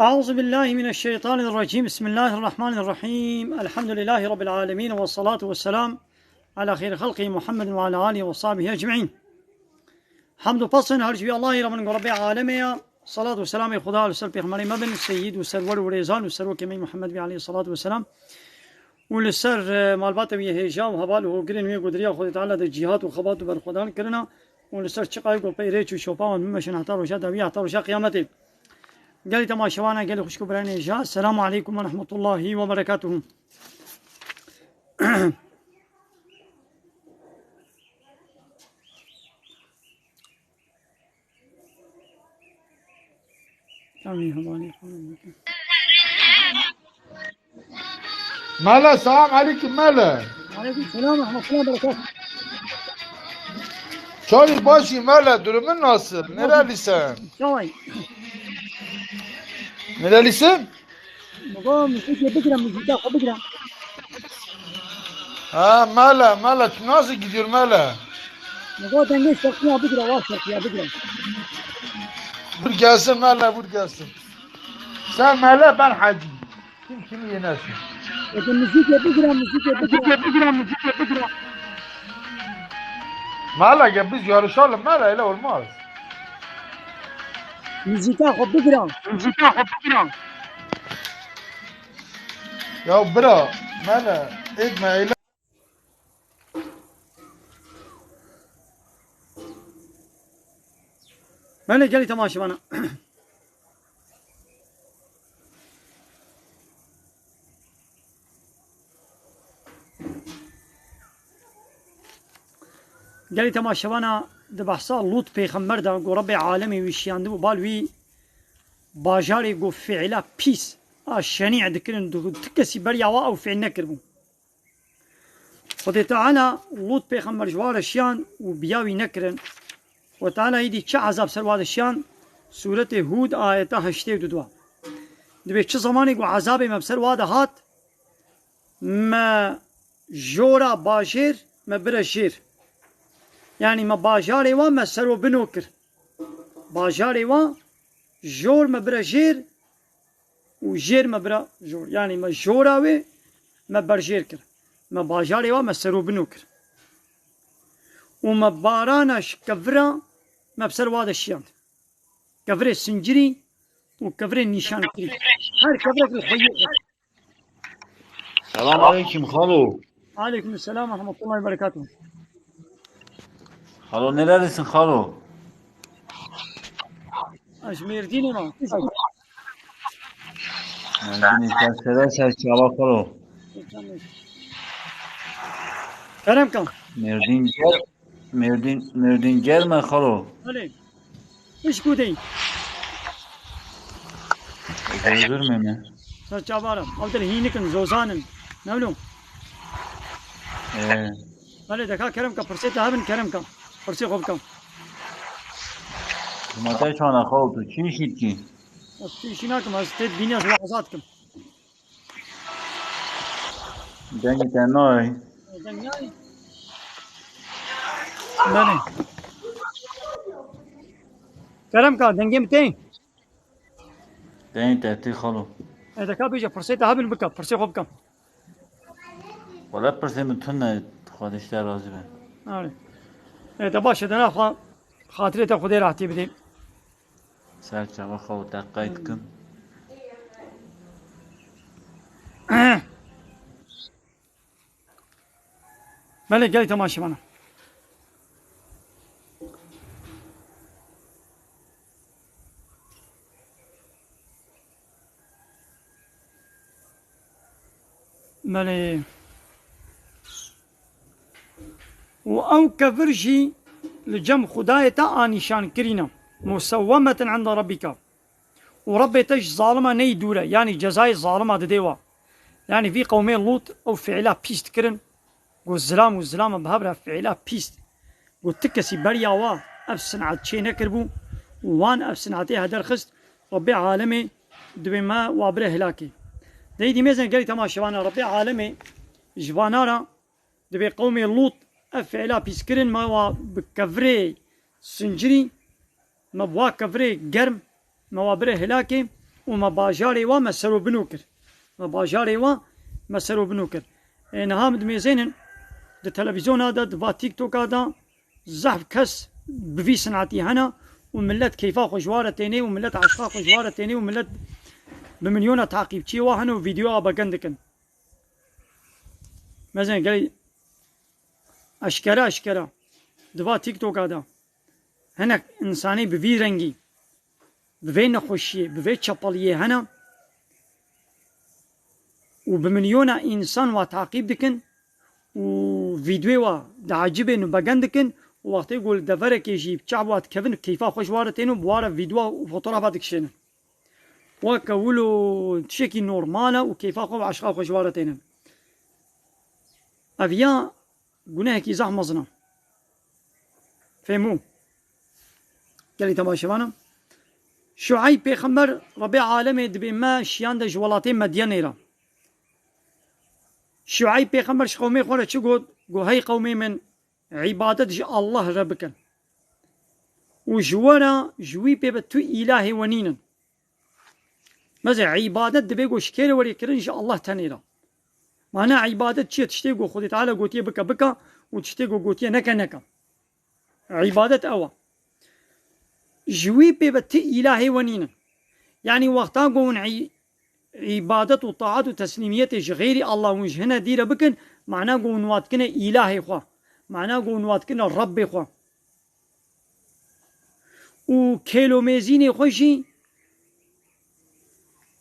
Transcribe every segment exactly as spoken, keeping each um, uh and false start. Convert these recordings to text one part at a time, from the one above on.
أعوذ بالله من الشيطان الرجيم. بسم الله الرحمن الرحيم. الحمد لله رب العالمين، والصلاة والسلام على خير خلقه محمد وعلى آله وصحبه أجمعين. Hemd û pesên her ji wî Allahî re bin, ku Rebbê alemê ya. Salat û selamê Xuda li ser pêxemberê me bin, seyyid û serwer û rêzan û serokê me Muhammed bî aleyhissalatu vesselam. Û li ser, e, malbatê wî hêja û heval û hogirên wî ku di riya Xwedê Teala de cîhat û xebat û berxwedan kirina û li ser çiqayê ku pey rêç û şopa wan bimeşin heta roja dawî, heta roja qiyametê. Gelî temaşevanan, gelî xwişk û birayên hêja, Selamu aleykum ve rahmetullahi ve berekatuhu. Tamam, tamam. Mele, selam aleyküm Mele. Aleyküm selam ve rahmetullah ve berekat. Çayır başî Mele, durumun nasıl? Nerelisin? Çay. Nerelisin? Baba, müzik bigire, müzik bigire. Ha, Mele, Mele, nasıl gidiyor Mele? Baba, denge şarkıya bigire, var şarkıya bigire. Vur gelsin Mele, vur gelsin. Sen Mele, ben Hacı. Kim kimi yenersin? E, de müzik bigire, müzik bigire. Müzik bigire, müzik bigire. Mele, gel biz yarışalım Mele, öyle olmaz. Müzika xwe bigire. Müzika xwe bigire. Ya bira, Mele, etme eyle. Mele, gelî temaşevana. Gelî temaşevana, di behsa Lût pêxember de, ku Rebbê alemê wî şiyandibû bal wî bajarê ku fiîla pîs a şenî dikirin, du-, tu kesî beriya wa ew fiîl nekiribû. Xwedê Teala Lût pêxember ji wa re şiyan û biya wî nekirin. Xwedê Teala êdî çi ezab ser wa de şiyan? Sûretê Hûd, ayeta heştê û du de. Dibê çi zemanê ku ezabê me bi ser wa de hat, me jora bajêr me bire jêr. Yanî me bajarê wa me ser û bino kir. Bajarê wa jor me bire jêr û jêr me bira jor. Yanî me jora wê me berjêr kir. Me bajarê wa me ser û bino kir. Û me barana ji kevira me bi ser wa de şiyand. Kevirê sincirî û kevirê nîşankirî. Her kevirek li xwe yê xwe. Selam aleyküm Xalo. Aleyküm selam ve rahmetullahi ve berekatuhu. Xalo, nerelisin Xalo? Ez Mêrdînê me. Mêrdînê, ser sere ser çava Xalo. Kerem kan. Mêrdîn ger-, Mêrdîn, Mêrdîn germ e Xalo. Belê. Pişk û dey. Zor me me. Ser çavar im. Ew dil hînik in, zozan in. Ne wilo? Ee. Belê, deka kerem ka, pirsê te hebin kerem ka. Pirsê xwe bikim. Ma te çana Xalo, tu çi işî dikî? Ez çi işî nakim, ez tê bînî ez weza dikim. Dengê te nayê. Deng nayê? Belê. Kerem ka, dengê min tê? Dengê te tê Xalo. E, deka bêje, pirsê te hebin bike, pirsê xwe bikim. Wele pirsê min tune, Xwedê ji te razî be. Are. E, te baş e, dena xwe, xatirê te Xwedê rahatî bidê. Ser çava Xalo, te qeyd kim. Belê, gelî temaşevana. Belê. Û ew kevir jî li cem Xwedayê te a nîşankirî ne. Musewwemeten inde Rabbika. Û Rebbê te ji zalima neyî dûr e, yanî cezayê zalima didê wa. Yanî vî qewmê Lût ew fiîla pîs dikirin, ku zilam û zilama bi hev re fiîla pîs, ku ti kesî beriya wa ev sin'et çê nekiribû û wan ev sin'etê heder xist, Rebbê alemê dibê me wa bire hilakê. Dey dîmêzin gelî temaşevana, Rebbê alemê ji vana re dibê qewmê Lût ev fiîla pîs kirin, me wa bi kevirê sincirî, me bi wa kevirê germ, me wa bire hilakê. û me bajarê wa me serobino kir. Me bajarê wa me serobino kir. Ê, niha min dimêzênin di televîzyona de, di va TikToka de, zehf kes bi vî sinetî hene û millet keyfa xwe ji wa re tênê û millet eşqa xwe ji wa re tênê û millet bi milyona taqîbçiyê wa hene û vîdyoya begen dikin. Mezin gelî eşkere eşkere di va TikToka de hinek însanê bi vî rengî, bi vê nexweşiyê, bi vê çepeliyê hene û bi milyona însan wa taqîb dikin û vîdyoyê wa diecibên û begen dikin û wextê ku li deverekê jî bi çav wa dikevin, keyfa xwe ji wa re tên û bi wa re vîdyoya û fotografa dikişênin. Weke wilo tiştekî normal e û keyfa xwe û eşqa xwe ji wa re tênin. Ev ya gunehekî zehf mezin e. Fêmû. Gelî temaşevana. Şueyb pêxember Rebê alemê dibê me şiyande ji welatê Medyenê re. Şueyb pêxember ji qewmê xwe re çi got? Got, hey qewmê min, îbadet ji Allah re bikin. Û ji we re, ji wî pê ve tu îlahê we nînin. Meze îbadet dibê ku ji kê re werê kirin, ji Allah tenê re. Mana îbadet çi ye? Tiştê ku Xwedê Teala gotiye bike, bike û tiştê ku gotiye neke, neke. Îbadet ew e. Ji wî pê ve ti îlahê we nînin. Yanî wexta ku hûn î-, îbadet û taat û teslîmiyetê ji xeyrî Allah hûn ji hine dî re bikin, mana ku hûn wa dikine îlahê xwe. Mana ku hûn wa dikine Rebbê xwe. Û kêlomêzînê xwe jî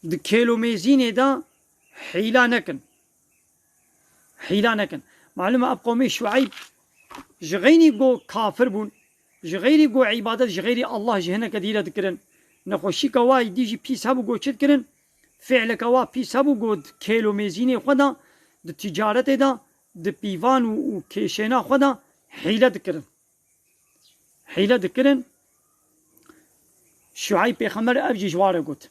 di kêlomêzînê de hîla nekin. Hîla nekin. Malum e, ev qewmê Şueyb ji xeynî go kafir bûn, ji xeyrî go îbadet ji xeyrî Allah ji hineke dî re dikirin. Nexweşîka wa yî dî jî pîs hebû go çi dikirin? Fiileke wa pîs hebû go di kêlomêzînê xwe de, di ticaretê de, di pîvan û, û kêşêna xwe de hîle dikirin. Hîle dikirin. Şueyb pêxember ev jî ji wa re got.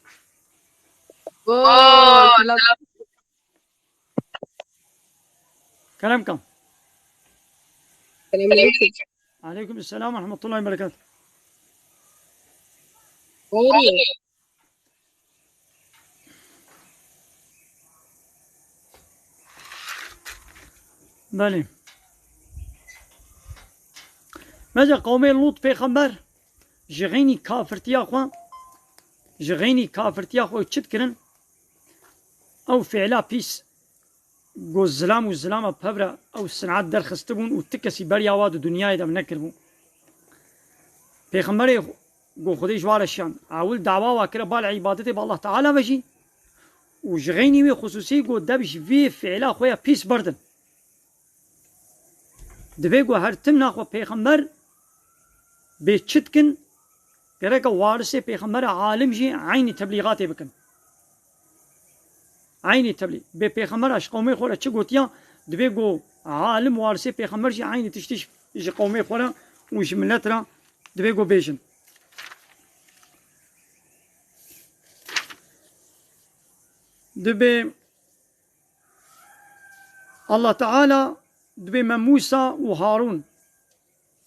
Vay, Kerem kam. Selamünaleyküm. Aleyküm selam ve rahmetullahi ve berekatuhu. Doğru. Belê. Mece qewmê Lût pêxember ji xeynî kafirtiya xwe, ji xeynî kafirtiya xwe çi dikirin? Ew fiila pîs, go zilam û zilama pevre ew sinat derxistibûn û ti kesî beriya wa di dinyayê de nekiribû. Pêxemberê go Xwedê ji wa re şiyan. Ewil dawa wa kire bal îbadetê bi Allah Teala ve jî û ji xeynî wê xusûsî go dev ji vê fiila xwe ya pîs berdin. Divê ku her tim naxwe pêxember bê çi dikin, gereke warisê pêxembera alim jî eynî teblîxatê bikin. Eynî teblî-, bê pêxembera ji qewmê xwe re çi gotiya, divê ku alim warisê pêxember jî eynî tiştî ji, ji qewmê xwe re û ji milet re divê ku bêjin. Divê Allah Teala dibê me Mûsa û Harûn.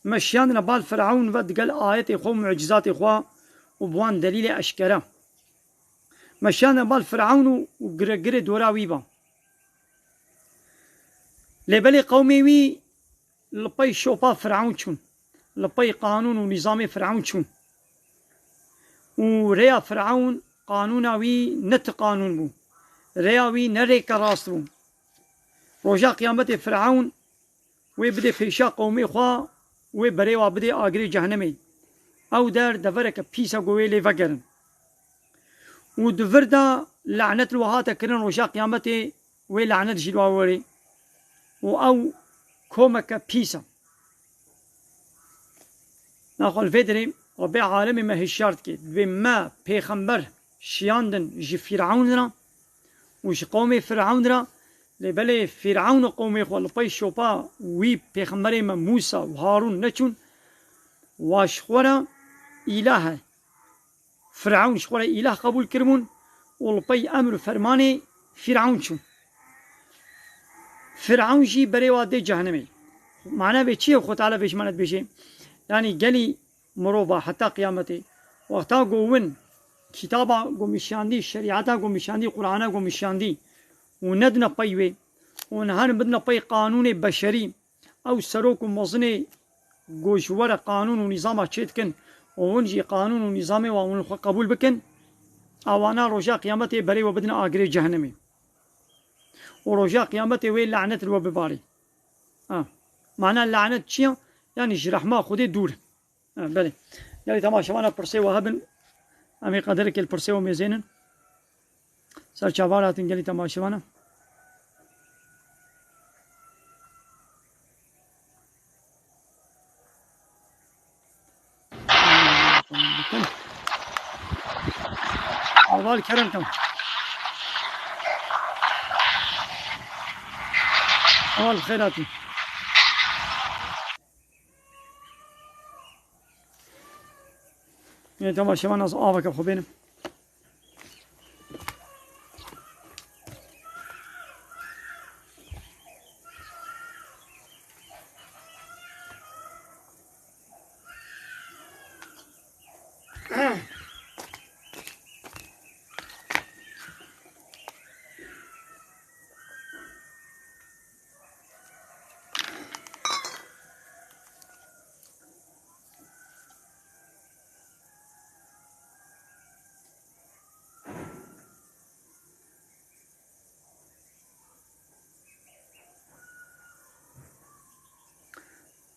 Me şiyandine bal Firewn ve digel ayetê xwe û mucizatê xwe û bi wan delîlê eşkere. Me şiyandine bal Firewn û, û gire-, girê dora wî ve. Lê belê qewmê wî li pey şopa Firewn çûn. Li pey qanûn û nîzamê Firewn çûn. Û rêya Firewn, qanûna wî ne ti qanûn bû. Rêya wî ne rêke rast bû. Roja qiyametê Firewn wê bidê pêşa qewmê xwe, wê berê wa bidê agirê cehnemê. Ew der devereke pîs e ku wê lê vegerin. Û di vir de lanet li we hate kirin, roja qiyametê wê lanet jî li wa werê. Û ew komeke pîs e. Naxwe li vê derê Rebê alemê me hişyar dike. Divê me pêxember şiyandin ji Fîrewn re û ji qewmê Fîrewn re. Lê belê Fîrewn û qewmê xwe li pey şopa wî pêxemberê me Mûsa û Harûn neçûn. Wa ji xwe re îlah e. Firewn ji xwe re îlah qebûl kiribûn û li pey emr û fermanê Firewn çûn. Firewn jî berê wa dê cehenemê. Mana vê çi ye? Xwe Teala vê ji me re dibêje. Yanî gelî mirova heta qiyametê, wexta ku win Kitaba ku min şiyandî, şerîeta ku min şiyandî, Qur'ana ku min şiyandî û nedine pey wê û niha bidine pey qanûnê beşerî, ew serok û mezinê ku ji we re qanûn û nîzama çêdikin û hûn jî qanûn û nîzamê wan hûn li xwe qebûl bikin, ewana roja qiyametê berê we bidine agirê cehennemê. Û roja qiyametê wê lanet li we bibarê. Ha. Mana lanet çi ye? Yanî ji rehma Xwedê dûr in. Ha, belê. Gelî temaşevana pirsê we hebin. Em ê qederekê li pirsê we mêzênin. Ser çavan hatin gelî temaşevana. Heval kerem kam. Heval xeyr hatî. Yê temaşevan ez aveke xwe bênim.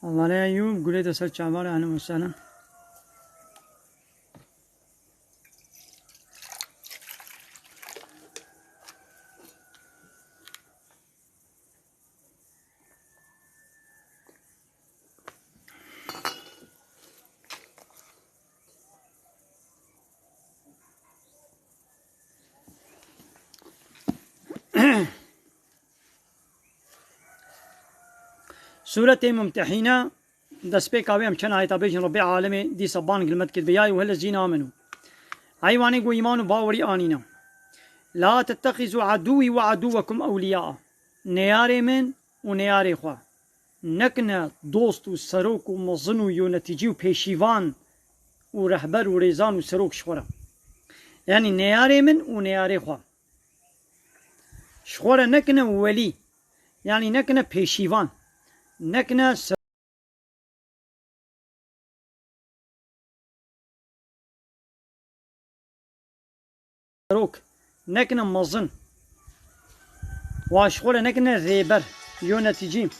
Hevalê Eyûb, gulê te ser çavan, ehlen we sehlen. Sûretê Mumtehîne, destpêka wê em çend ayeta bêjin, Rebbê alemê dîsa bang li me dikir, bi ya eyyuhellezîne amenû. Ey wanê ku îman û bawerî anîne. La tettexizû edûwî we edûwekum ewliyaa. Neyarê min û neyarê xwe nekine dost û serok û mezin û yonetîcî û pêşîvan û rehber û rêzan û serok ji xwe re. Yanî neyarê min û neyarê xwe. Ji xwe re nekine welî. Yanî nekine pêşîvan. Nekine serok, nekine mezin. Wa ji xwe re nekine rêber, yonetîcî.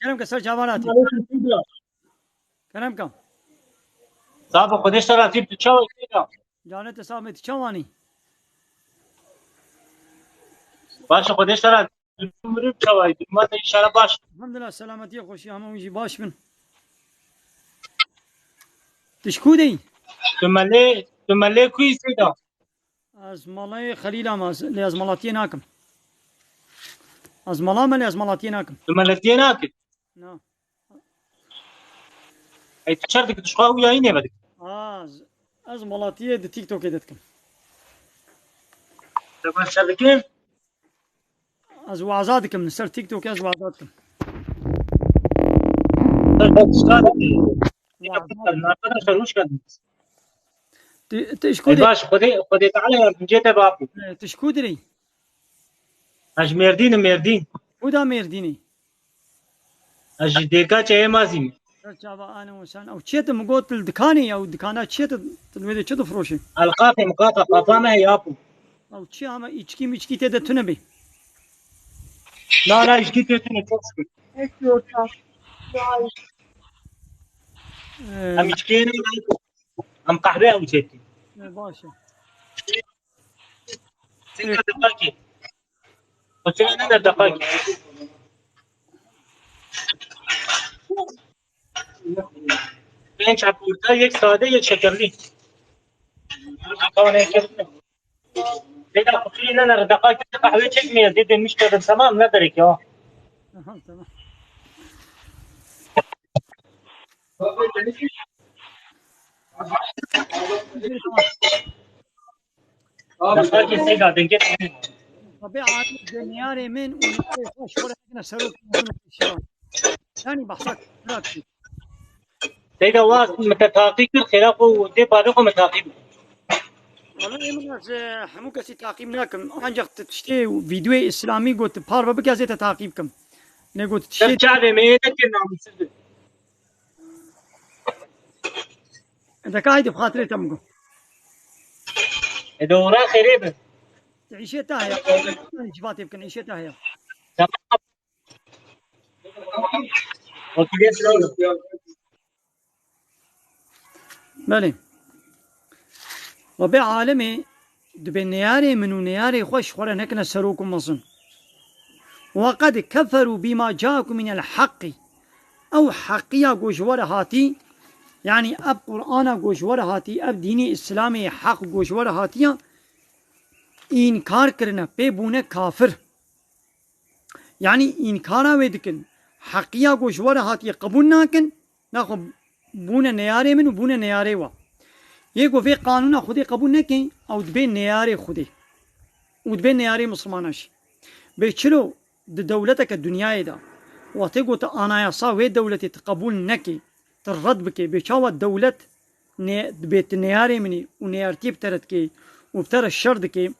Kerem ke ser çavan hatî. Kerem ke. Sağ ol, Xwedê ser hatî, tu çawa yî? Canê te sax be, tu çawan î? Baş e, Xwedê ser hatî. Durum çawa yî? Duruma te înşallah baş. Elhamdulillah, selametiyê, xweşî, hema hûn jî baş bin. Tu ji ku de yî? Tu melê, tu melê ku yî Seyda? Ez malayê Xelîla me, ez, lê ez malatiyê nakim. Ez mala me, lê ez malatiyê nakim. Tu malatiyê nakî? Na. Ey, tu çer dikî, tu ji xwe ew yayînê vedikî? A, ez, ez malatiyê di TikTokê de dikim. Tu bes çer dikî? Ez waza dikim, li ser TikTokê ez waza dikim. Ser TikTokê dikî. Waza. Arkadaşlar, hoş geldiniz. Tu, tu ji ku Ey, de? Baş, Xwedê, Xwedê Teala yardımcı te bapî. E, tu ji ku dirî? Ez ji Mêrdîn im, Mêrdîn. Ku da Mêrdînî? Ez ji Dêrka Çeyê Mazî me. Ser çava ane û sen. Ew çi ye tu min got li dikanê ye, ew dikana çi ye tu, tu li wê de çi difroşî? El qafe, qafe, qafa me heye apo. Ew çi ama, îçkî miçkî tê de tune bî? Na, na, îçkî tê tune, çok şükür. Ee, Em îçkiyê ne, em qehve ew çêtî. Ne, baş e. Sînka deqakî. Xwesine ne deqakî. Pênc hep orta, yek sade, yek şekerli. Kawan yek şekerli. Leyla, xwesine ne, ne deqakî qehve çekmeye, dê demiş dedim, tamam, ne derek ya. Aha, tamam. Deqakî Seyda, dengê. Rabê alem dê neyarê min û neyarê xwe ji xwe re nekine serok û pêşivan. Yanî behsa kira dikî. Seyda, wa min te taqî kir, xêra xwe û dê parê xwe min taqî bike. Wala ê min ez e, hemû kesî taqîb nakim. Ancak tu tiştê vîdeoyê îslamî got tu parve bike ez ê te taqîb kim. Lê got tu Ser tiştê çavê me yê nekir, namûsiz be. Deka haydi bi xatirê te min got. E, dora xêrê be. Îşê te heye. Civatê bikin, îşê te heye. Tamam. Okey, sağ ol. Belê. Rebê alemê dibê neyarê min û neyarê xwe ji xwe re nekine serok û mezin. Ve qed keferû bîma ca'akum minel heqî. Ew heqiya ku ji we re hatî, yanî ev Qur'ana ku ji we re hatî, ev dînê Îslamê heq ku ji we re hatiye, înkar kirine, pê bûne kafir. Yanî înkara wê dikin. Heqiya ku ji we re hatiye qebûl nakin, naxwe bûne neyarê min û bûne neyarê we. Yê ku vê qanûna Xwedê qebûl neke, ew dibê neyarê Xwedê. Û dibê neyarê Mislimana jî. Bê çilo di dewleteke dinyayê de, wextê ku tu anayasa wê dewletê tu qebûl neke, tu red bike, bê çawa dewlet ne, dibê tu neyarê min î û neyartiyê bi te re dike û bi te re şer dike,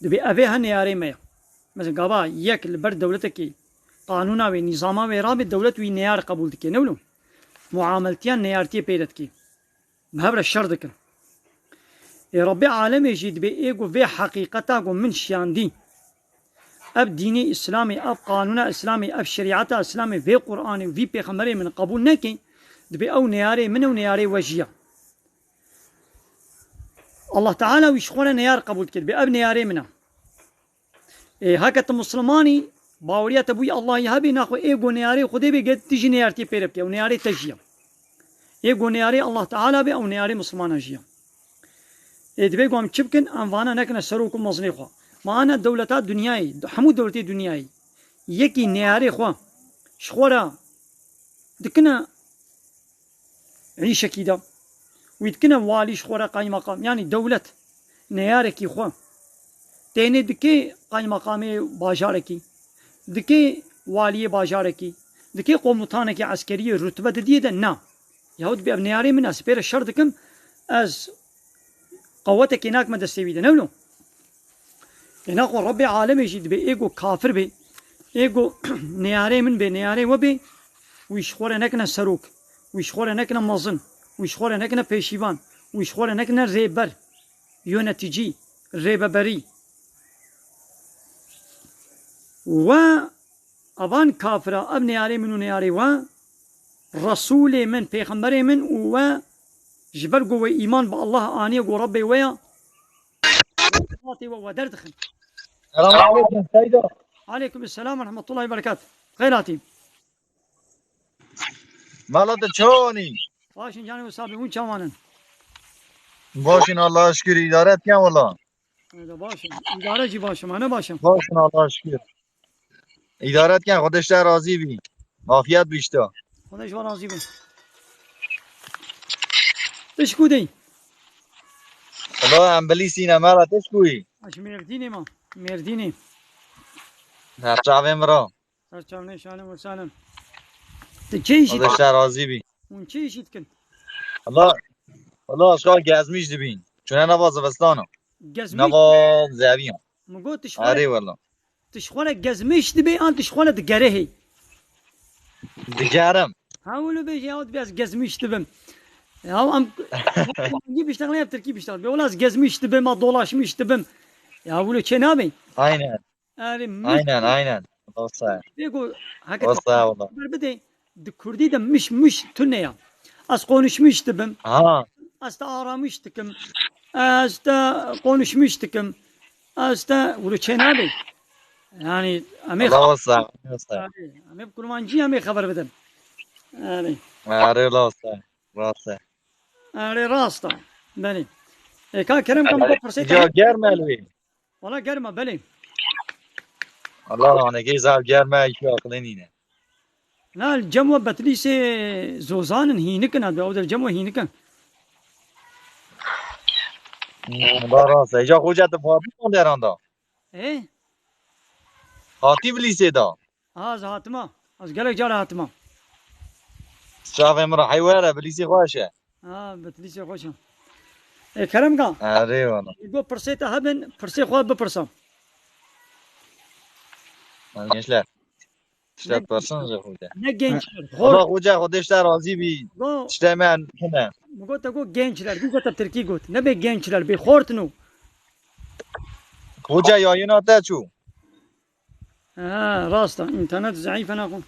dibê ev ê ha neyarê me ye. Mesela gava yek li ber dewletekî qanûna wê, nîzama wê rabe, dewlet wî neyar qebûl dike, ne wilo? Muameltiya neyartiyê pê re dike. Bi hev re şer dikin. Ê Rebbê alemê jî dibê ê ku vê heqîqeta ku min şiyandî, ev dînê Îslamê, ev qanûna Îslamê, ev şerîeta Îslamê, vê Qur'anê û vî pêxemberê min qebûl neke, dibê ew neyarê min e û neyarê we jî ye. Allah Teala wî ji xwe re neyar qebûl dike, dibê ev neyarê min e. Ê, heke tu Muslimanî, baweriya te bûyî Allahî hebî, naxwe ê ku neyarê Xwedê bê, gê tu jî neyartiyê pê re bike, ew neyarê te jî ye. Ê ku neyarê Allah Teala bê, ew neyarê Muslimana jî ye. Ê, dibê ku em çi bikin? Em vana nekine serok û mezinê xwe. Ma ana dewleta dinyayê, hemû dewletê dinyayê, yekî neyarê xwe ji xwe re dikine îşekî de. Wî dikine walî ji xwe re, qaymeqam. Yanî dewlet neyarekî xwe tênê dike qaymeqamê bajarekî, dike waliyê bajarekî, dike komutanekî eskeriyê rutbe didiyê de, na. Yahut bi ev neyarê min, ez pê re şer dikim, ez qewetekê nakime destê wî de. Ne wilo? Ê naxwe Rebbê alemê jî dibê ê ku kafir bê, ê ku neyarê min bê, neyarê we bê, wî ji xwe re nekine serok, wî ji xwe re nekine mezin, wî ji xwe re nekine pêşîvan, wî ji xwe re nekine rêber, yöneticî, rêbeberî. We evan kafira, ev neyarê min û neyarê we, Resûlê min, pêxemberê min û we ji ber ku we îman bi Allah aniye, ku Rebbê we ya, we derdixin. Selamun aleyküm Seyda. Aleyküm selam ve rahmetullahi ve berekat. Xeyr hatî. Mala te çawanî? Başin canê we sabî, hûn çawanin? Başin Allah'a şükür, idare etken valla. Öyle başin. İdare jî başim, ne başim. Başin Allah'a şükür. İdare etken, Xwedê ji te razî bî. Afiyet bî işte. Xwedê ji we razî bî. Tu ji ku dey? Valla em bilîsîne mala, te ji ku yî? Ez ji Mêrdînê me. Mêrdînê. Her çavê min ra. Ser çavnê şalim ve salim. Tu çi işî Xwedê ji te razî bî. Hûn çi işî dikin? Valla, valla aşka gezmîş dibîn. Çune nava zivistana. Gezmîş. Nava zeviyan. Min got tu ji xwe Erê re, valla. Tu ji xwe re gezmîş dibê an tu ji xwe re digerehê? Digerim. Ha wilo bêje ya dibê ez gezmîş dibim. Ya em Kurmancî biştexile ya Tirkî biştexile. Bê wila ez gezmîş dibim, ma dolaşmîş dibim. Ya wilo çê nabê. Aynen. Erê min Aynen aynen. Olsa. Bê ku heke Olsa valla. Xeber bidê, di kurdî de miş miş tune ya. Ez konuşmuş dibim. Ha. Ez te aramış dikim. Ez te konuşmuş dikim. Ez te wilo çê nabê. Yani em ê Allah olsa. Olsa. Em ê bi kurmancî em ê xeber bidin. Yani Erê olsa. Olsa. Erê rast e. Belê. E, ka kerem kam da pirsê Ya germ elwî. Wala germa belê. Allah anegê zav germe şu aklê nîne. Na cem we betlîsê zozanin hînikin abi. Ew de cem we hînikin. Ba rast. Eja hoca te babî konderan da. Ê? Hatî Bilîsê da? Ha, ez hatima. Ez gelek cara hatima. Çavê min re heywer e, Bilîsê xweş e. Ha, Bitlîsê xweş e. Ê, Kerem ka. Erê wala. Go pirsê te hebin, pirsê xwe bipirsa. Gençler. Tiştek Ne, persan ji Xwedê. Ne gençler. Xor. Allah Xoca Xwedê ji te razî bî. Go. Tiştek me hene. Go te go gençler. Go te Tirkî got. Ne bê gençler, bê xortino. Xoca yayına te çû. Ha, rast e. Înternet zeîf e naxwe.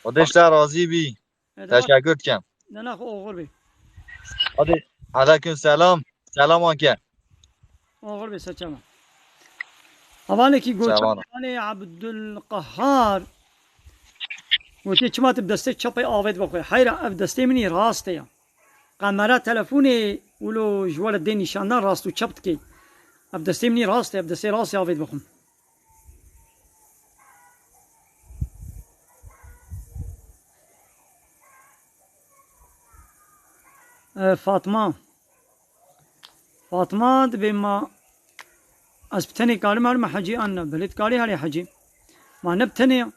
Xwedê ji te razî bî. E, tamam. Teşekkür dikim. Ne naxwe oxir bî. Hadi. Aleyküm selam. Selam anke. Oxir bê serçava. Hevalekî goçan. Çavan. Hevalê Abdulqehar. Wekî çima tu bi destê çepê avêt bixwe? Heyra ev destê min î rast e ya. Kamera telefonê wilo ji we re dê nîşandan rast û çep dikê. Ev destê min î rast e, ev destê rastê avêt bixwim. E, Fatma. Fatma dibê ma ez bi tenê karim herim hecî an ne? Belê dikarî herê hecî. Ma ne bi tenê ya.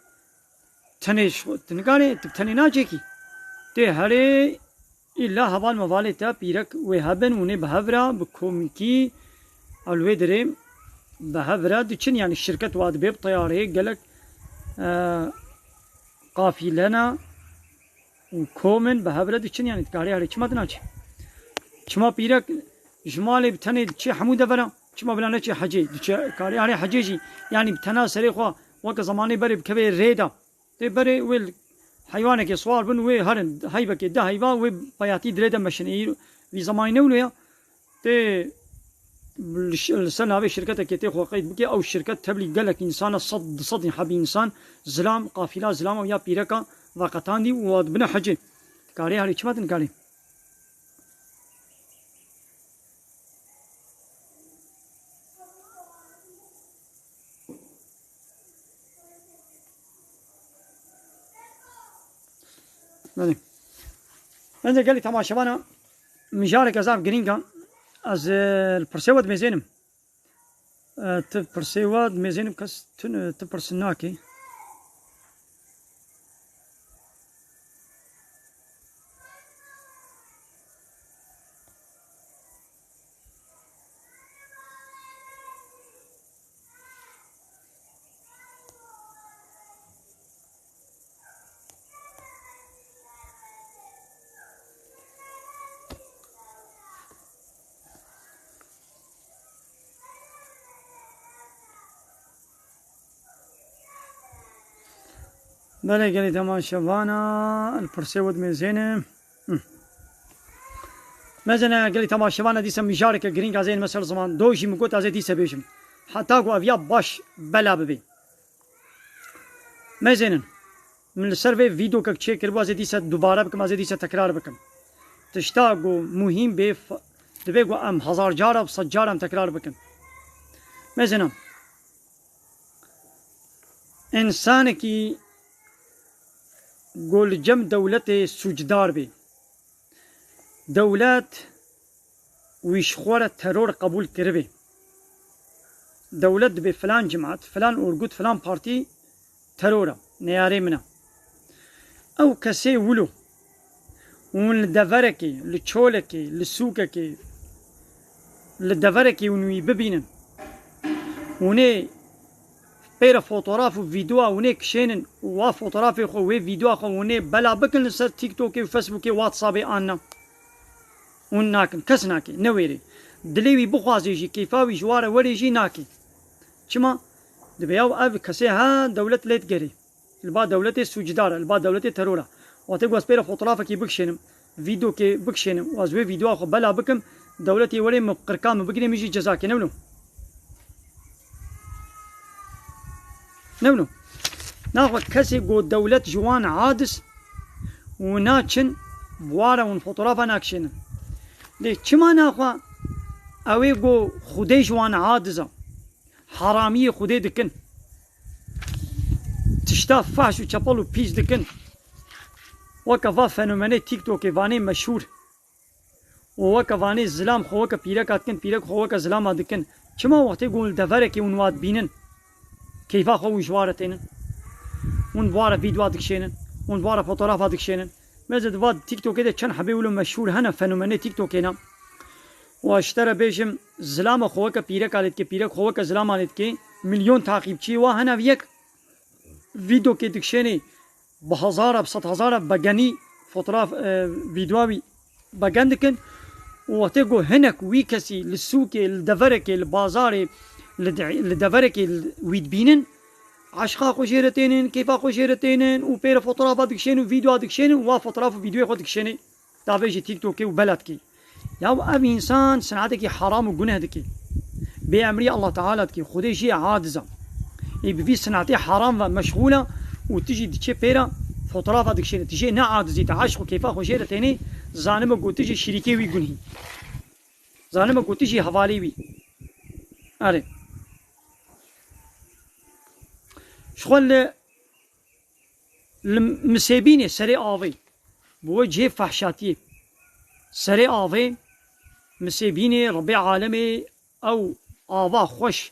Tenê ji xwe, tu nikarê, tu bi tenê naçêkî. Tê herê îlla heval mevalê te pîrek wê hebin, hûn ê bi hev re bi komîkî a li wê derê bi hev re diçin, yanî şirket wa dibê bi teyareyê gelek, e, qafîle ne û kom in bi hev re diçin, yanî dikarê herê çima tu naçî? Çima pîrek ji malê bi tenê diçê hemû devera? Çima bila neçê hecê? Diçe karê herê hecê jî, yanî bi tena serê xwe weke zemanê berê bikevê rê de. Tê berê wê li heywanekê siwar bin, wê herin heybekê, de heyva, wê peyatî dirê de meşin. Ê, vî zemanî ne wilo ya. Tê li ş-, li ser navê şirketekê tê xwe qeyd bike, ew şirket tevlî gelek însan e, sed, du sed hebî însan, zilam, qafîla zilama ya pîreka veqetandî û wa dibine hecê. Karê herî çima tu nikarî? Belê. Bence gelî temaşevana mijareke zaf girîng e. Ez, e, li pirsê we dimêzênim. E, tu pirsê we dimêzênim kes tu, tu pirsin nakê. Belê gelî temaşevana, li pirsê we dimêzêne. Hı. Mezene gelî temaşevana dîse mijareke girîng ez ê me ser ziman. Do jî min got ez ê dîse bêjim. Heta ku ev ya baş bela bibê. Mezênin. Min li ser vê vîdokek çêkiribû, ez ê dîse dubare bikim, ez ê dîse tekrar bikim. Tişta ku muhîm bê, f-, divê ku em hezar cara, bi sed cara em tekrar bikin. Mezênin. Însanekî ku li cem dewletê sûcdar bê. Dewlet wî ji xwe re teror qebûl kiribê. Dewlet dibê filan cimat, filan orgut, filan partî teror e, neyarê min e. Ew kesê wilo hûn li deverekê, li çolekê, li sûkekê, li deverekê hûn wî bibînin. Hûn ê pê re fotograf û vîdeoya hûn ê kişênin û wa fotografê xwe, wê vîdeoya xwe hûn ê bela bikin li ser TikTokê û Facebookê, WhatsAppê an na. Hûn nakin, kes nake, ne wêrê. Dilê wî bixwaze jî, keyfa wî ji wa re were jî nake. Çima? Dibe ya ev kesê ha dewlet lê digerê. Li ba dewletê sûcdar e, li ba dewletê teror e. Wextê ku ez pê re fotografekî bikişênim, vîdeokê bikişênim û ez wê vîdeoya xwe bela bikim, dewletê were min qirka min bigirê, min jî ceza ke, ne wilo? Ne wilo? Naxwe kesê ku dewlet ji wan aciz û naçin, bi wa re hûn fotografa nakişênin. Lê çima naxwe ew ê ku Xwedê ji wan aciz e? Haramiyê Xwedê dikin. Tişta fahş û çepel û pîs dikin. Weke va fenomenê TikTokê, vanê meşhûr. û weke vanê zilam xwe weke pîreka dikin, pîrek xwe weke zilama dikin. Çima wextê ku hûn li deverekê hûn wa dibînin, keyfa xwe hûn ji wa re tênin? Hûn bi wa re vîdyoa dikişênin, hûn bi wa re fotografa dikişênin. Mêze di va TikTokê de çend hebê wilo meşhûr hene, fenomenê TikTokê ne. Û ez ji te re bêjim, zilama xwe weke pîreka lê dikê, pîrek xwe weke zilama lê dikê, milyon taqîbçiyê wa hene, ev yek vîdokê dikişênê, bi hezara, bi sed hezara begenî, fotoğraf, e, vîdyoa wî begen dikin. Û wextê ku hinek wî kesî li sûkê, li deverekê, li bazarê, li de-, li deverekê wî dibînin, eşqa xwe jê re tênin, keyfa xwe jê re tênin û pê re fotoğrafa dikişênin û vîdyoa dikişênin û wa fotoğraf û vîdyoyê xwe dikişênê. Davêjî TikTokê û bela dikî. Ya ev însan sinatekî heram û guneh dikî. Bêemrî Allah Teala dikî. Xwedê jê aciz e. Ê bi vî sinatê heram ve meşxûl e û tu jî diçê pê re fotoğrafa dikişêne. Tu jê ne acizî, tu eşq û keyfa xwe jê re tênê, zanime ku tu jî şirîkê wî gunhî. Zanime ku tu jî hevalê wî. Erê. Ji xwe li Li Misêbînê serê avê, bi we cihê fehşatiyê. Serê avê, Misêbînê, Rebê alemê, ew ava xweş,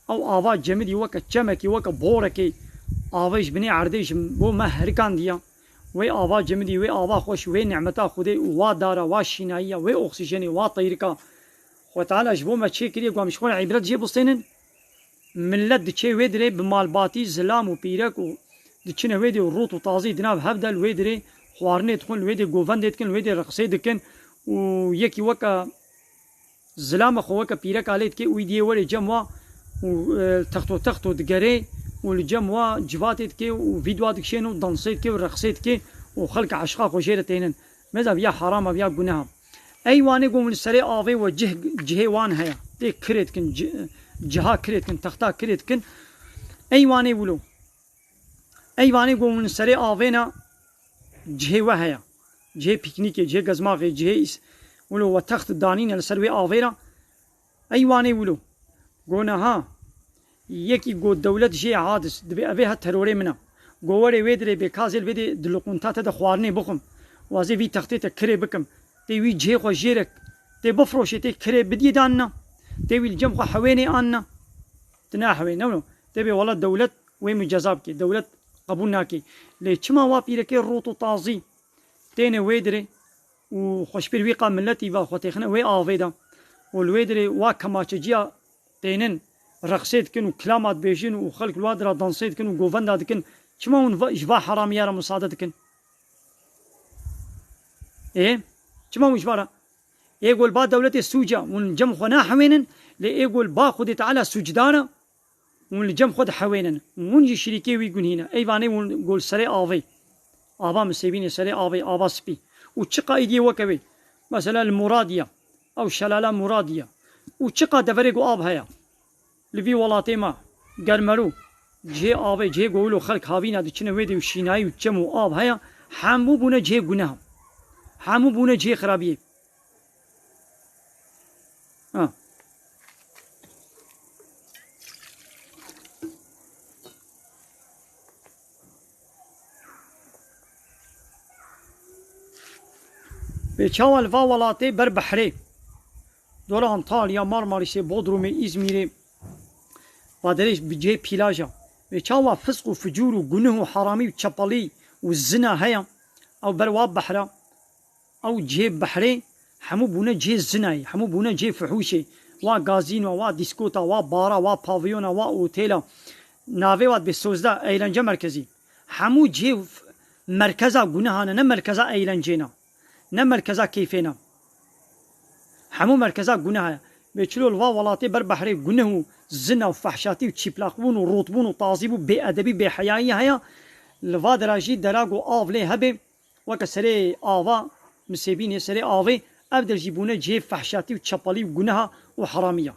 ew ava cemidî weke çemekî, weke borekê avê ji binê erdê ji bo me herikandiya. Wê ava cemidî, wê ava xweş, wê nimeta Xwedê û wa dara, wa şînayiya, wê oksîjenê, wa teyrika Xwe Teala ji bo me çêkiriye, ku em ji xwe re îbret jê bistênin. Millet diçe wê dirê bi malbatî, zilam û pîrek û diçine wê dê û rût û tazî di nav hev de li wê dirê xwarinê dixwin, li wê dê govendê dikin, li wê dê reqsê dikin û yekî weke zilama xwe weke pîreka lê dike û wî diyê werê cem wa û, e, texto texto digerê û li cem wa civatê dike û vîdyoa dikişên û dansê dike û reqsê dike û xelk eşqa xwe jê re tênin. Meza viya herama, viya guneha. Ey wanê ku hûn li serê avê we cih, cihê wan heye. Tê kirê dikin, ci-, ciha kirê dikin, texta kirê dikin. Ey wanê wilo. Ey wanê ku hûn li serê avê ne cihê we heye. Cihê pîknîkê, cihê gezmaxê, cihê îs-, wilo we text danîne li ser wê avê re. Ey wanê wilo. Go niha yekî go dewlet jê hadis, dibê evê he terorê min e. Go werê wê dirê bê kazê li vê dê di luqunta te de xwarinê bixwim. Wazê vî textê te kirê bikim. Tê wî cihê xwe jê re tê bifroşê, tê kirê bidiyê dan na. Tê wî li cem xwe hewênê an na. Tu nahewêne wilo. Tê bê wela dewlet wê min ceza bikê. Dewlet qebûl nakê. Lê çima wa pîrekê rût û tazî têne wê dirê û xweşbîr wî qa miletî va xwe têxine wê avê de û li wê dirê wa kemaçeciya tênin, reqsê dikin û kilama dibêjin û xelk li wa dira dansê dikin û govenda dikin, çima hûn va-, ji va heramiya re musade dikin? Ê? Çima hûn ji va re? Ê gol ba dewletê sûc e, hûn cem xwe nahewênin, lê ê gol ba Xwedê Teala sûcdar e. Hûn li cem xwe dihewênin. Hûn jî şirîkê wî gunhî ne. Ey vanê hûn go li serê avê. Ava Misêbînê serê avê, ava spî. Û çiqa êdiyê weke wê. Mesela li Muradiya. Ew şelala Muradiya. Û çiqa deverê ku av heye. Li vî welatê me. Germerû. Cihê avê, cihê ku wilo xelk havîna diçine wê dê û şînayî û çem û av heye. Hemû bûne cihê guneha. Hemû bûne cihê xirabiyê. Ha. Bê çawa li va welatê ber behrê, dora Antalya, Marmarîsê, Bodrumê, Îzmîrê, va derê bi cihê pîlaja. Bê çawa fisq û ficûr û gunih û heramî û çepelî û zina heye, ew ber wa behra. Ew cihê behrê hemû bûne cihê zinayê, hemû bûne cihê fihûşê. Wa gazîno, wa dîskota, wa bara, wa paviyona, wa otêla. Navê wa dibê sozda, eğlence merkezi. Hemû cihê f-, merkeza guneha ne, ne merkeza eğlencê ne. Ne merkeza keyfê ne. Hemû merkeza guneha ye. Bê çilo li va welatê ber behrê guneh û zina û fehşatî û çîplaqbûn û rotbûn û tazîbû, bêedebî, bêheyayî heye. Li va dera jî dera ku av lê hebe, weke serê ava, Misêbînê, serê avê, ev der jî bûne cihê fehşatî û çepelî û guneha û heramiya.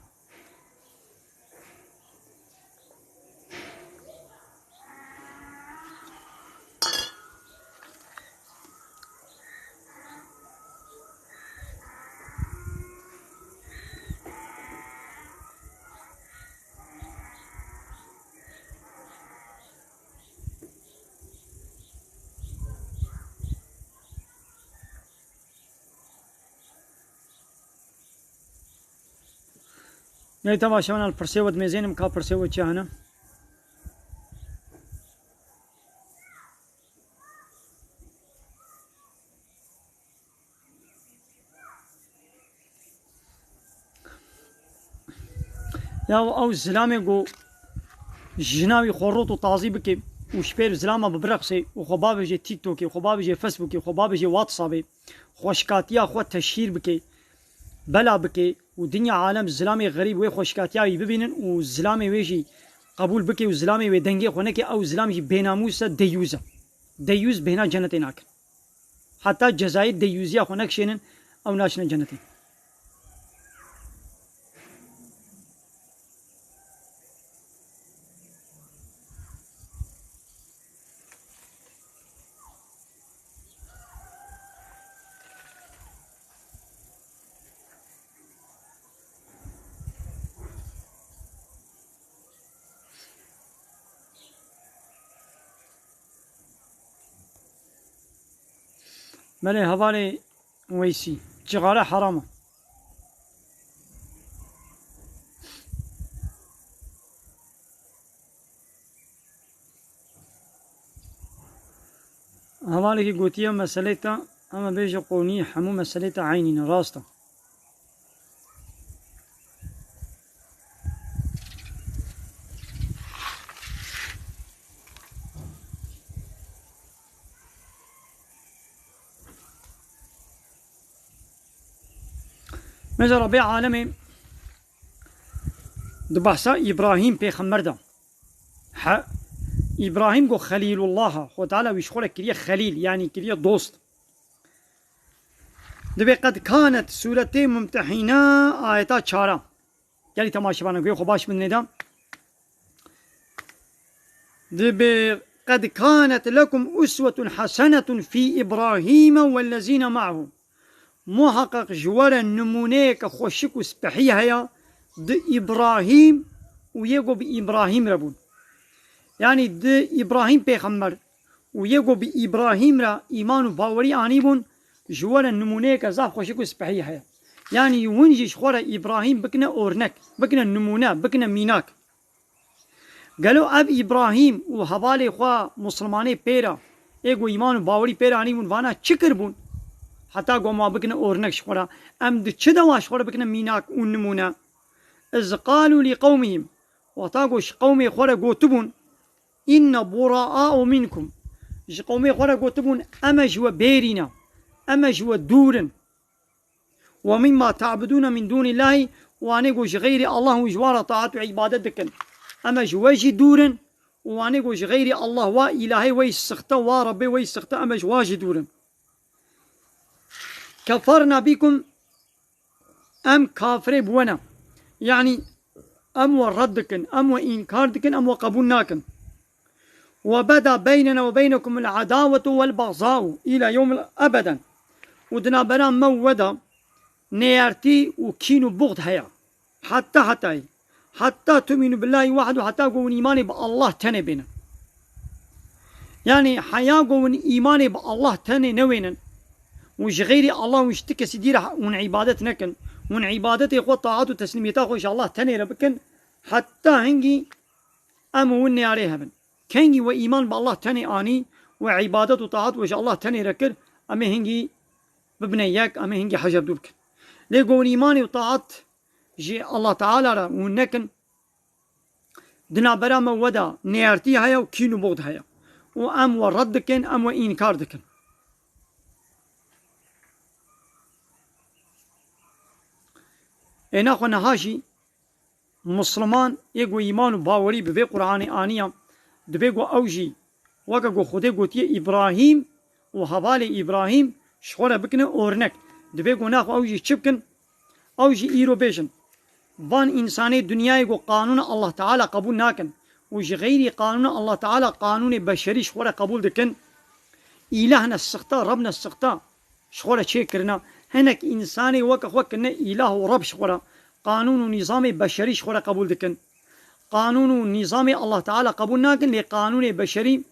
Gelî temaşevan, li pirsê we dimêzênim ka pirsê we çi hene. Ya ew zilamê ku jina wî xwe rot û tazî bike û ji pêr zilama bibireqsê û xwe bavêje TikTokê, xwe bavêje Facebookê, xwe bavêje WhatsAppê, xweşikatiya xwe teşhîr bike, bela bike û dinya alem zilamê xerîb wê xweşikatiya wî bibînin û zilamê wê jî qebûl bike û zilamê wê dengê xwe neke, ew zilam jî bênamûs e, deyûz e. Deyûz bêhna cenetê nakin. Heta cezayê deyûziya xwe nekişênin, ew naçine cenetê. Belê hevalê Weysî, cixare heram e. Hevalekî gotiye meselê te, em ê bêje qonî hemû meselê te eynî ne, rast e. Mesela Rabbê alemê di behsa Îbrahîm pêxember de. He, Îbrahîm got Xelîlullah e. Xwe Teala wî ji xwe re kiriye Xelîl, yanî kiriye dost. Dibê qed kanet sûretê Mumtehîne ayeta çara. Gelî temaşevana guhê xwe baş bidinê de. Dibê qed kanet lekum uswetun hasenetun fî Îbrahîme wellezîne me'hu. Muheqeq ji we re nimûneyeke xweşik û spehî heye di Îbrahîm û yê ku bi Îbrahîm re bûn. Yanî di Îbrahîm pêxember û yê ku bi Îbrahîm re îman û bawerî anîbûn, ji we re nimûneyeke zaf xweşik û spehî heye. Yanî hûn jî ji xwe re Îbrahîm bikine ornek, bikine nimûne, bikine mînak. Gelo ev Îbrahîm û hevalê xwe Muslimanê pê re, ê ku îman û bawerî pê re anîbûn, vana çi kiribûn? Heta ku em wa bikine ornek ji xwe re. Em di çi de wa ji xwe re bikine mînak û nimûne? Iz qalû lî qewmihîm, wexta ku ji qewmê xwe re gotibûn, Înne buraâ'u minkum. Ji qewmê xwe re gotibûn, em e ji we bêrî ne, em e ji we dûr in. Ve mimma ta'budûne min dûnîllahî, û anê ku ji xeyrî Allah hûn ji wan re taat û îbadet dikin. Em e ji we jî dûr in, û anê ku ji xeyrî Allah wa îlahê we yî sixte, wa Rebbê we yî sixte, em e ji wa jî dûr in. Keferna bikum, em kafirê bi we ne. Yanî em we red dikin, em we înkar dikin, em we qebûl nakin. Ve beda beynena ve beynekumul adawetu vel bagzau îla yewmil ebeden. Û di navbera me û we de neyartî û kîn û buxd heye. Heta hetayî. Heta tumînu billahî wahdu, heta ku hûn îmanê bi Allah tenê bênin. Yanî heya ku hûn îmanê bi Allah tenê newênin û ji xeyrî Allah û ji ti kesî dî re hûn îbadet nekin, hûn îbadetê xwe, taat û teslîmiyeta xwe ji Allah tenê re bikin, heta hingî em û hûn neyarê hebin. Kengî we îman bi Allah tenê anî, we îbadet û taat we ji Allah tenê re kir, em ê hingî bibine yek, em ê hingî hejebdû bikin. Lê ku hûn îmanê û taat ji Allah Teala re hûn nekin, di navbera me we de neyartî heye û kîn û buxd heye. Û em we red dikin, em we înkar dikin. Ê naxwe niha jî Musliman ê ku îman û bawerî bi vê Qur'anê aniya, dibê ku ew jî weke ku Xwedê gotiye Îbrahîm û hevalê Îbrahîm ji xwe re bikine ornek. Dibê ku naxwe ew jî çi bikin? Ew jî îro bêjin, van însanê dinyayê ku qanûna Allah Teala qebûl nakin û ji xeyrî qanûna Allah Teala qanûnê beşerî ji xwe re qebûl dikin, îlah ne sixta, Reb ne sixta, ji xwe re çêkirine. Hinek însanê weke xwe kirine îlah û Reb ji xwe re. Qanûn û nîzamê beşerî ji xwe re qebûl dikin. Qanûn û nîzamê Allah Teala qebûl nakin, lê qanûnê beşerî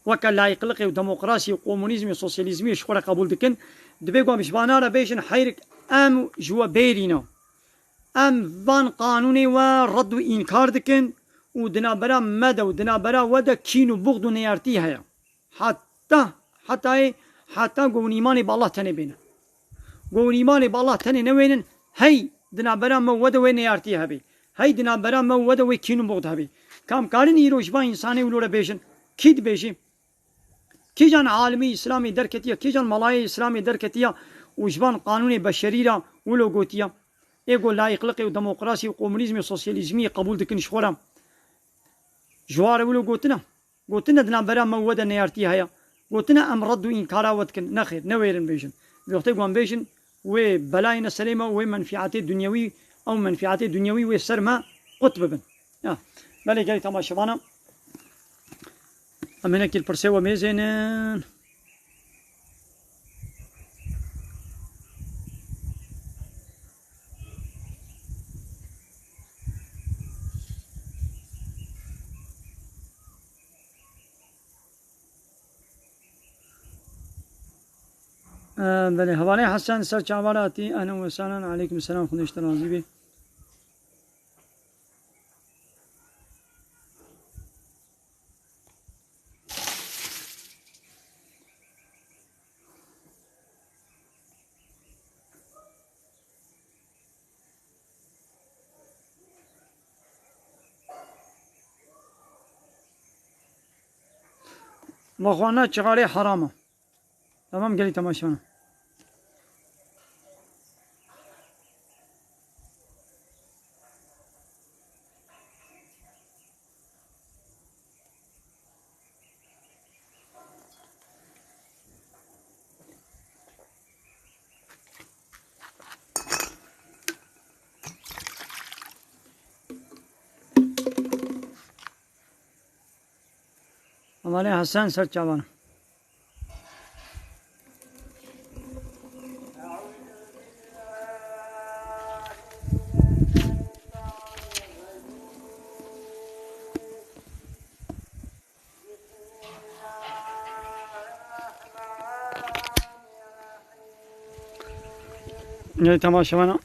weke layîqliqê û demokrasiyê û komunîzmê û sosyalîzmiyê ji xwe re qebûl dikin. Dibê ku em ji vana re bêjin, heyrik em ji we bêrî ne. Em van qanûnê we red û înkar dikin û di navbera me de û di navbera we de kîn û buxd û neyartî heye. Heta, hetayê, heta ku hûn îmanê bi Allah tenê bêne. Ku hûn îmanê bi Allah tenê newênin, hey di navbera me û we de wê neyartî hebê. Hey di navbera me û we de wê kîn û buxd hebê. Ka em karin îro ji van însanê wilo re bêjin, kî dibêjî? Kîjan alimî Îslamê derketiya, kîjan malayê Îslamê derketiya û ji van qanûnê beşerî re wilo gotiya? Ê ku layiqliqê û demokrasî û komunîzmê û sosyalîzmî qebûl dikin ji xwe re, ji wa re wilo gotina? Gotine di navbera me û we de neyartî heye. Gotine em red û înkara we dikin. Nexêr, newêrin bêjin. Vê wextê ku em bêjin, wê belayê ne serê me û wê menfîatê dunyewî, ew menfîatê dunyewî wê ser me qut bibin. Ya. Belê gelî temaşevana. Em hinekî li pirsê we mêzênin. Ee, belê, hevalê Hesen ser çavan hatî. Ehlen we sehlen. Aleykum selam. Xwedê ji te razî bê. Vexwana çixarê heram e. Tamam, gelî temaşevana. Hevalê Hesen ser çavan. Gelî temaşevana.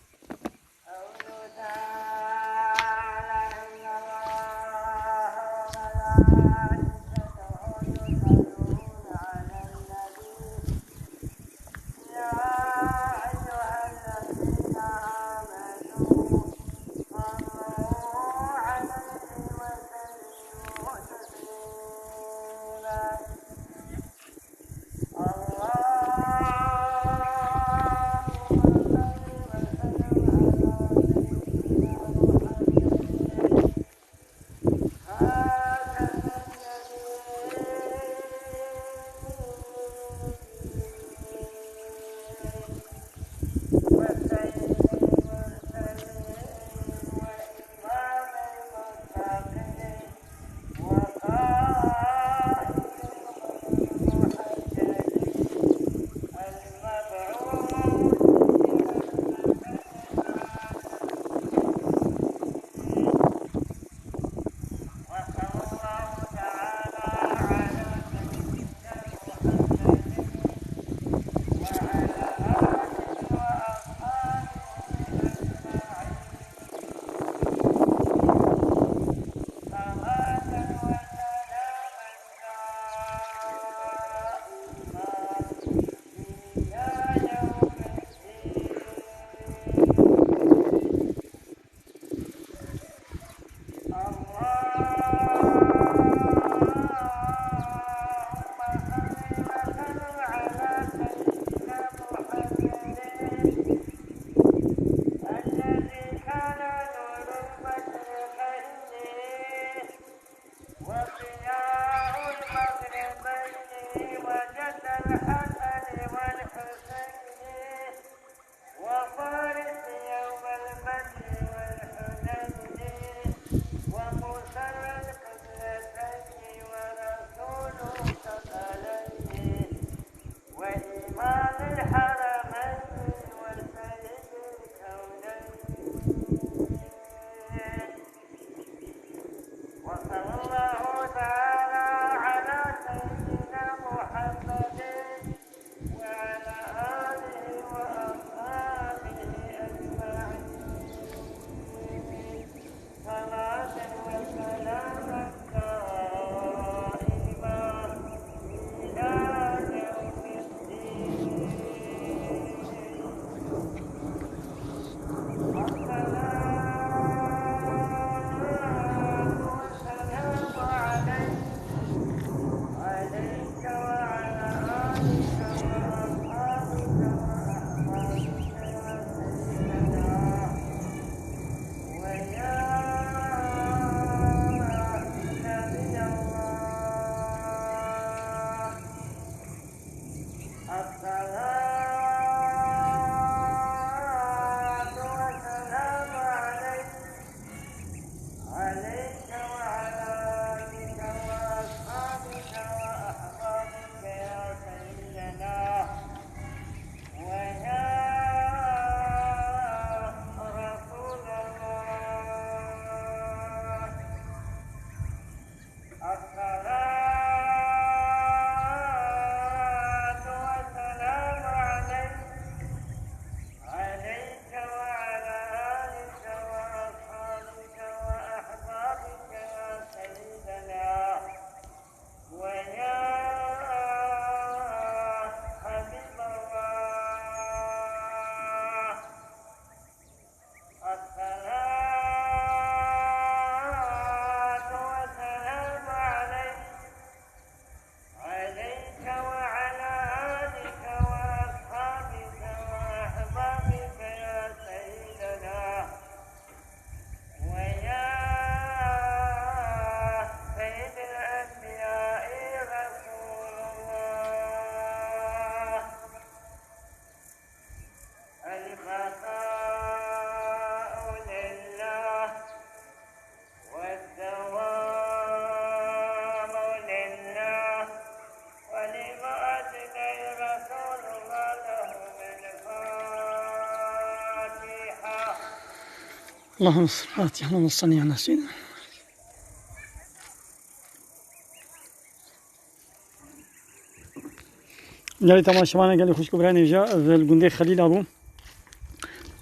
Allahümme Fatiha, Allahümme salli ala seyyidina. Gelî temaşevanê, gelî xwişk û birayê, nîja ev li gundê Xelîla bû.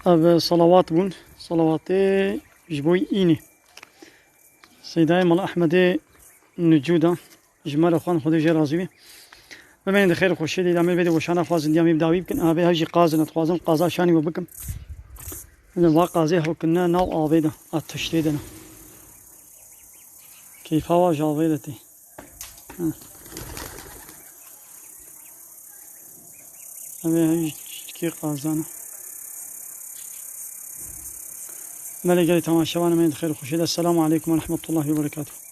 Ev salawat bûn. Salawatê ji bo înê. Seydayê Mala Ehmedê Nucûda. Ji me re xwan Xwedê jê razî bî. Bimeyên di xêr û xweşiyê de, îlamê vê de weşana xwazin diya me bi dawî bikin. Avê hev jî qazin, ez dixwazim qaza şanî we bikim. Hûn va qazê hev kinine nav avê de, a tiştê de ne. Keyfa wa ji avê de tê. Ha. Avê hev jî çikê qazan e. Melê gelî temaşevanê me yên di xêr û xweşiyê de. Esselamu aleykum ve rahmetullahi ve berekatuhu.